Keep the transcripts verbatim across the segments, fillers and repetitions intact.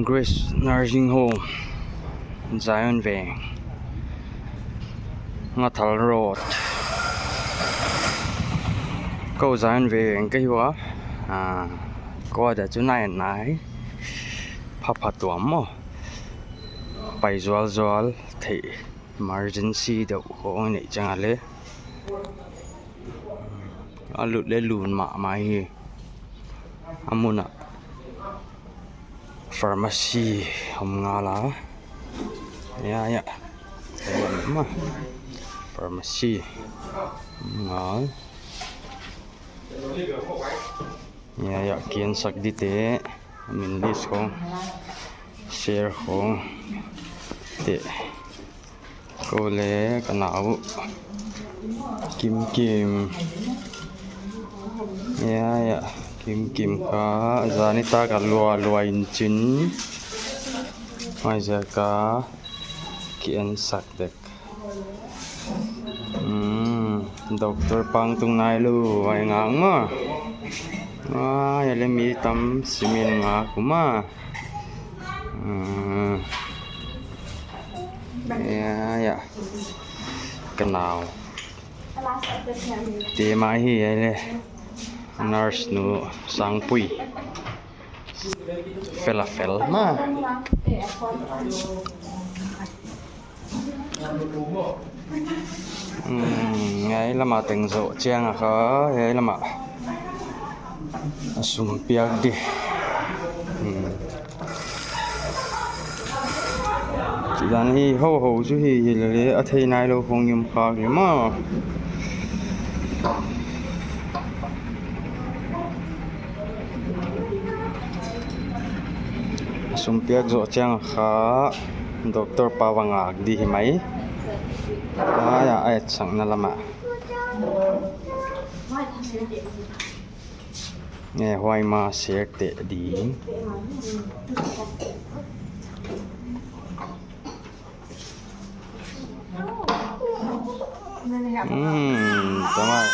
Grace Nursing Home, Zion Veng, Ngathal Road. Kou Zion Veng ka hi ua. Ah, kou a dia chu nai nai. Pha pha tuam maw. Pai zual zual theih. Emergency deuh khong neih chiang a leh a lut leh lut mahmah hi. A mun ah pharmacy om ngal a. Ya, ya. Ma. Pharmacy om ngal. Ya, ya, kiensak dite, min list khong, share khong, te. Kou leh ka nau Kim Kim. Ya, ya, Kim Kim kha, zan nitak a lua lua in chin. Huaiziak a kiensak dek. Hmm, Doctor pa hong tung nailou, huai ngak maw. Ah, ya leh mi tam simin ngak uh maw. Hmm. Ya, ya. Ka nau. Te mah hi, ya leh. Nurse nu Sangpui. Fel a fel maw. Hmm, hiai lam a teng zoh chiang a kha, hiai lam a a sum piak di. Hmm. Chih dan hi ho ho chu hi hi leh a thei nailou khong i om khak leh maw. Sum piak zoh chiang kha doctor pa va ngak di hi mai. Ai a, ai sakna lam a. Eh, huai mah sek teh ding. Hmm, tama. Eh.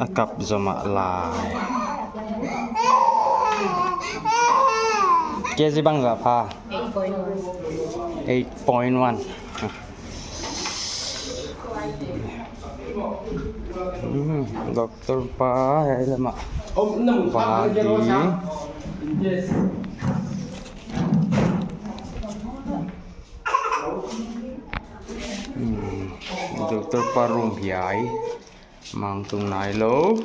A kap zomah lai. K G bangzah pha? Eight point one. Hmm, doctor pa, hiai lam a. Om nam va di. Hmm, doctor pa room hiai. Mah hong tung nailou.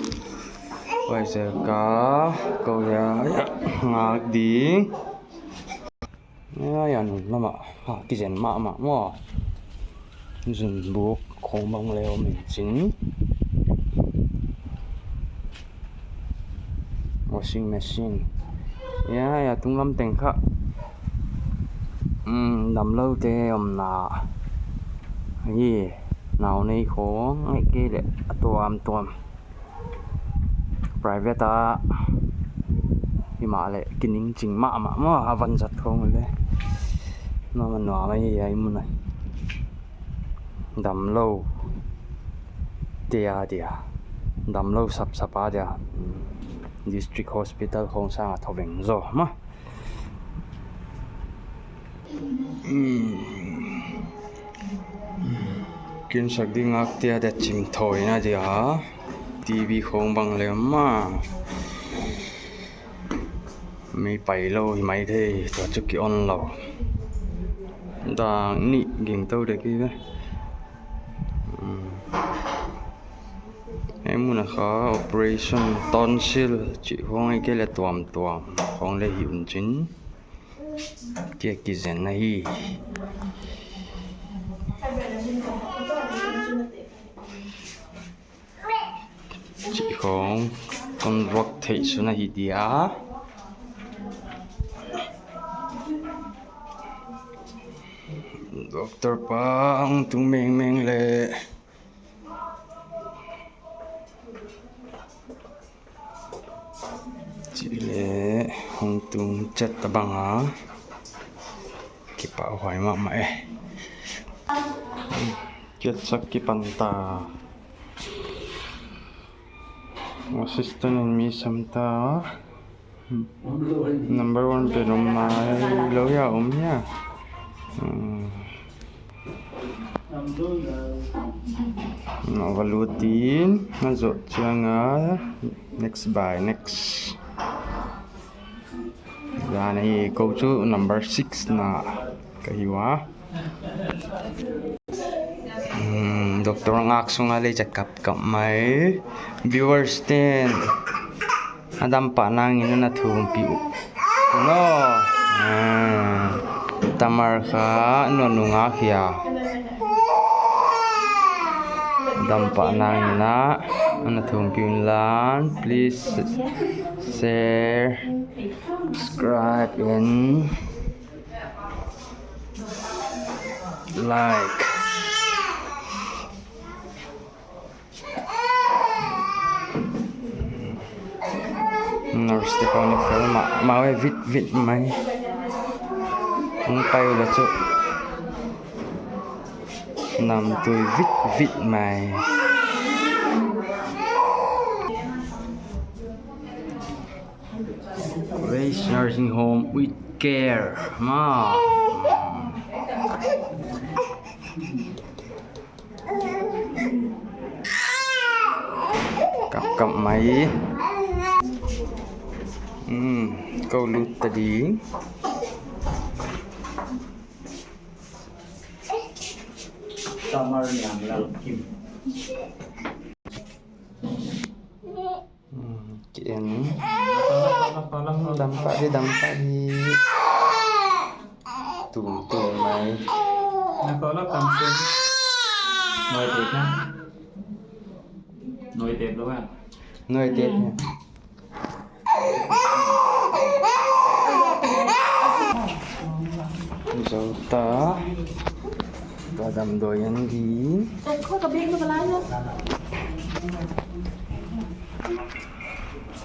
Huaiziak a kou hiai a ngak ding. Hiai a nung lam a, ha, kizen mahmah maw. Zunbuk khong bang leh om in chin. Washing machine. Ya, ya, tunglam teng kha. Hmm, damlou te omna. Hi, nau nei khong, ngai kei leh, a tuamtuam. Private a, himahleh, kining ching mahmah maw, a vanzat khong leh. Nuam a nuam a hi, hiai mun a. Damlou. Te a dia. Damlou sapsap a dia. District Hospital khong sang a thoveng zaw maw. Hmm. Kiensak di ngak te a dia chim thawina dia. T V khong bang leh maw. Mei pailou hi maithei, tua chu ki on lou. Dang nih ging tou dek hi ve. Hmm. Hiai mun a kha operation tonsil chih khong ahihkeileh tuamtuam khong leh hi un chin. Kia kizen ahi. Chih khong kon ruak theih sun ahi dia. Doctor pa hong tung mengmeng leh. Chih leh hong tung chet a bang a. Kipahhuai mahmah e. Kiatsak kipan ta. Assistant in mi sam ta. Number one pen om mai lou hia, om hia. Hmm. Na va lut in, na zoh chiang a, next bye, next. Zan hi kou chu number six na ka hi ua. Hmm, doctor ngak sung a lei check up kap mai. Viewers ten a dam pah nangin ana thumpih uh. No. Ah, Tamar kha no nungak hia. Dam pah nangin ana thumpih un lan. Please share, subscribe and like. Nurse te khong ni fel mah, mau e vit vit mai. Hong pai ula chu. Namtui vit vit mai. Race nursing home with care. Ma. Kap kap mai. Hmm, kou lut ta ding. Tamar Niang Lal Kim. Hmm, ki en. Dam pah di, dam pah di. Tum tum mai. Na ko la kam se. Noi tep na. Noi tep lou a. Noi tep. Zou ta. Ka damdawi an di. Ko ka beng na balai na.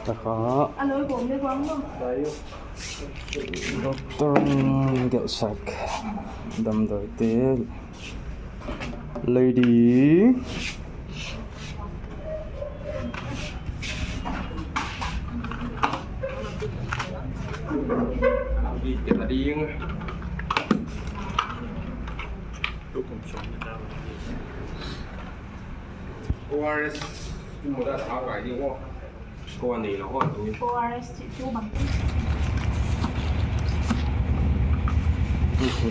Ta kha. Alo, bom le bom no. Doctor in gelhsak damdawi te. Lady. O R S, tu mo da sa kai di ko. Ko an nei lo ko tu. O R S tu bang.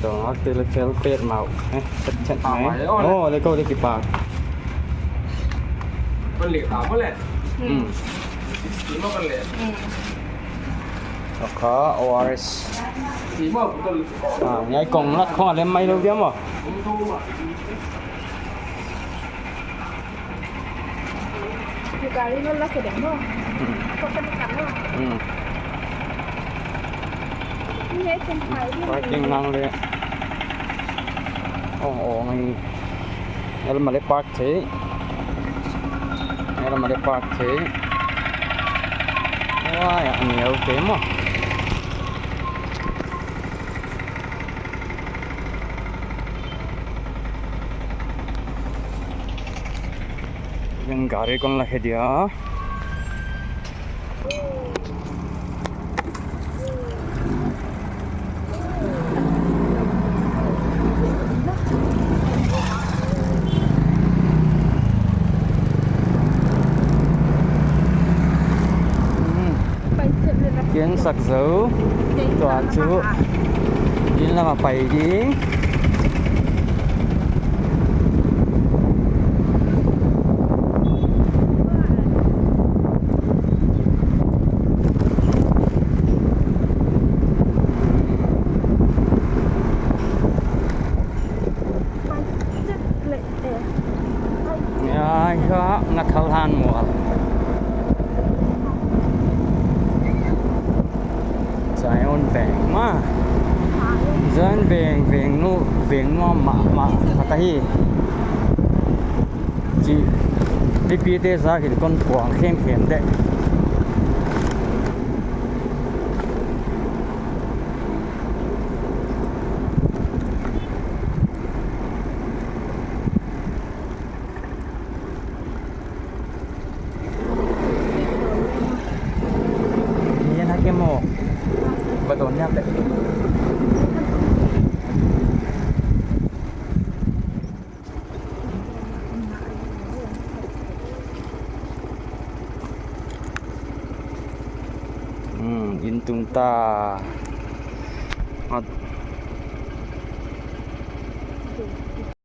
Dong ak te le fel pet mau. Eh, chet chet mai. Oh, le ko le ki pa. Kon le ta mo le. Hmm. Sixteen mo kon le. Hmm. Kha O R S. Sixteen mo kon le. Ah, ngai kong lak khong a lem mai lou dia mo. Gari no la ke demo. Hmm. Ko ka ni ka no. Hmm. Ni he chen phai di. Parking nang le. Oh, oh, ngai. Ngai la ma le park thei. Ngai la ma le park thei. Wah, ya, ni au te mo. Yang gari kon la khe dia. Ken sak zou. Tua chu. Inn lam a pai ding. Ai ha, nga thal han mual. Zion veng ma. Zion veng, veng nu, veng nu ma, ma, ma ta hi. Chi, pipi te za kin kon puang khem khem de. Hmm, inn tung ta. At